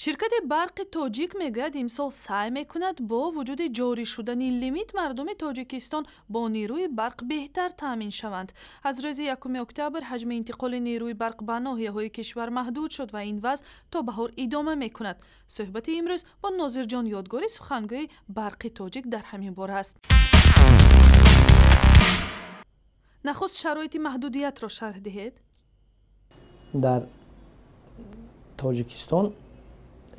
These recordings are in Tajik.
Ширкати Барқи Тоҷик мегӯяд, имсол саъй мекунад бо вуҷуди ҷорӣ шудани лимит мардуми Тоҷикистон бо нерӯи барқ беҳтар таъмин шаванд. Аз рӯзи 1 октябр ҳаҷми интиқоли нерӯи барқ ба ноҳияҳои кишвар маҳдуд шуд ва ин вазъ то баҳор идома мекунад. Суҳбати имрӯз бо Нозирҷон Ёдгорӣ, сухангӯи Барқи Тоҷик, дар ҳамин бора аст. Нахуст шароити маҳдудиятро шарҳ диҳед. Дар Тоҷикистон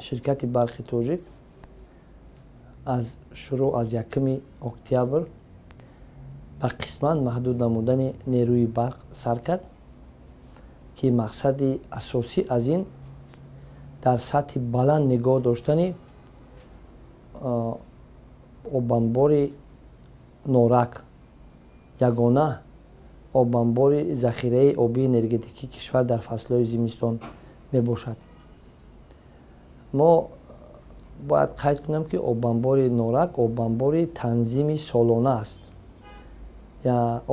ширкати Барқи Тоҷик аз шурӯъ аз 1 октябр ба қисман маҳдуд намудани нерӯи барқ сар кард, ки мақсади асосӣ аз ин дар сатҳи баланд нигоҳ доштани обанбори Норак, ягона обанбори захираи обии энергетикии кишвар дар фаслҳои зимистон мебошад. Мо бояд қайд кунем, ки обанбори Норак обанбори танзими солона аст.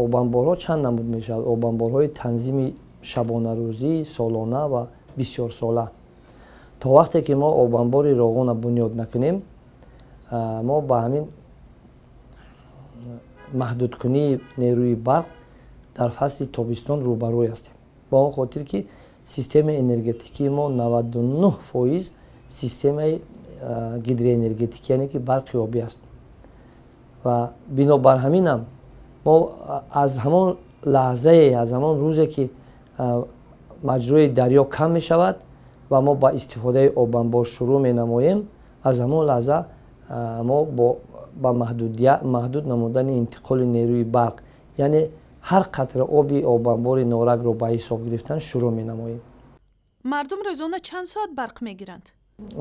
Обанборҳо чанд намуд мешавад? Обанборҳои танзими шабонарӯзӣ, солона ва бисёрсола. То вақте ки мо обанбори Роғона бунёд накунем, мо ба ҳамин маҳдудкунии нерӯи барқ дар фасли тобистон рӯбарӯй ҳастем. Ба он хотир ки системаи энергетикии мо 99% системаи гидроэнергетикӣ, яъне ки барқи обӣ аст. Ва бинобар ҳаминам мо аз ҳамон лаҳзае, аз ҳамон рӯзе ки маҷрои дарё кам мешавад ва мо ба истифодаи обанбор шурӯъ менамоем, аз ҳамон лаҳза мо ба маҳдуд намудани интиқоли нерӯи барқ, яъне ҳар қатра оби обанбори Норакро ба ҳисоб гирифтан шурӯъ менамоем. Мардум рӯзона чанд соат барқ мегиранд?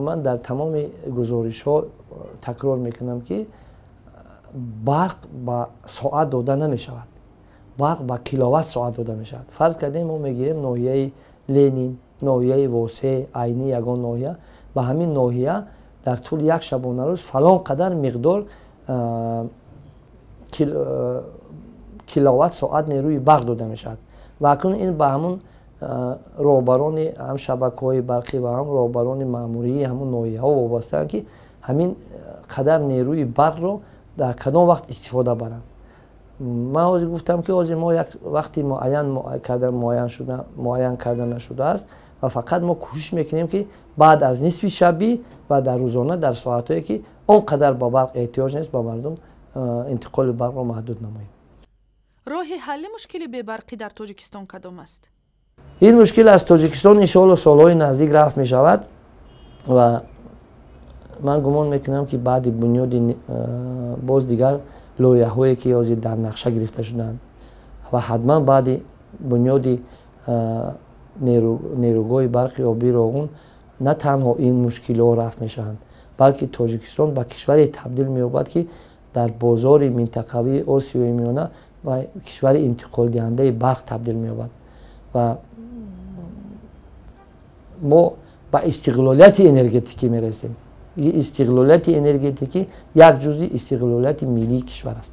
Ман дар тамоми гузоришҳо такрор мекунам, ки барқ ба соат дода намешавад, барқ ба киловатт соат дода мешавад. Фарз кардем, мо мегирем ноҳияи Ленин, ноҳияи Восе, Айнӣ, ягон ноҳия. Ба ҳамин ноҳия дар тӯли як шабонарӯз фалон қадар миқдор киловатт соат нерӯи барқ дода мешавад. Ва акнун ин ба ҳамун роҳбарони ҳам шабакаҳои барқӣ ва ҳам роҳбарони маъмурии ҳамун ноҳияҳо вобастаанд, ки ҳамин қадар нерӯи барқро дар кадом вақт истифода баранд. Ман ҳозир гуфтам, ки ҳозир мо як вақти муайян карда нашудааст ва фақат мо кӯшиш мекунем, ки баъд аз нисфи шабӣ ва дар рӯзона дар соатҳое ки он қадар ба барқ эҳтиёҷ нест, ба мардум интиқоли барқро маҳдуд намоем. Роҳи ҳалли мушкили бебарқӣ дар Тоҷикистон кадом аст? Ин мушкил аз Тоҷикистон иншоалло солҳои наздик рафт мешавад ва ман гумон мекунам, ки баъди бунёди боз дигар лоиҳаҳое ки ҳозир дар нақша гирифта шудаанд ва ҳатман баъди бунёди нерӯгоҳи барқи обии Роғун на танҳо ин мушкилиҳо рафт мешаванд, балки Тоҷикистон ба кишваре табдил меёбад, ки дар бозори минтақавии Осиёи Миёна ба кишвари интиқолдиҳандаи барқ табдил меёбад ва мо ба истиқлолияти энергетикӣ мерасем. Истиқлолияти энергетикӣ як ҷузъи истиқлолияти миллии кишвар аст.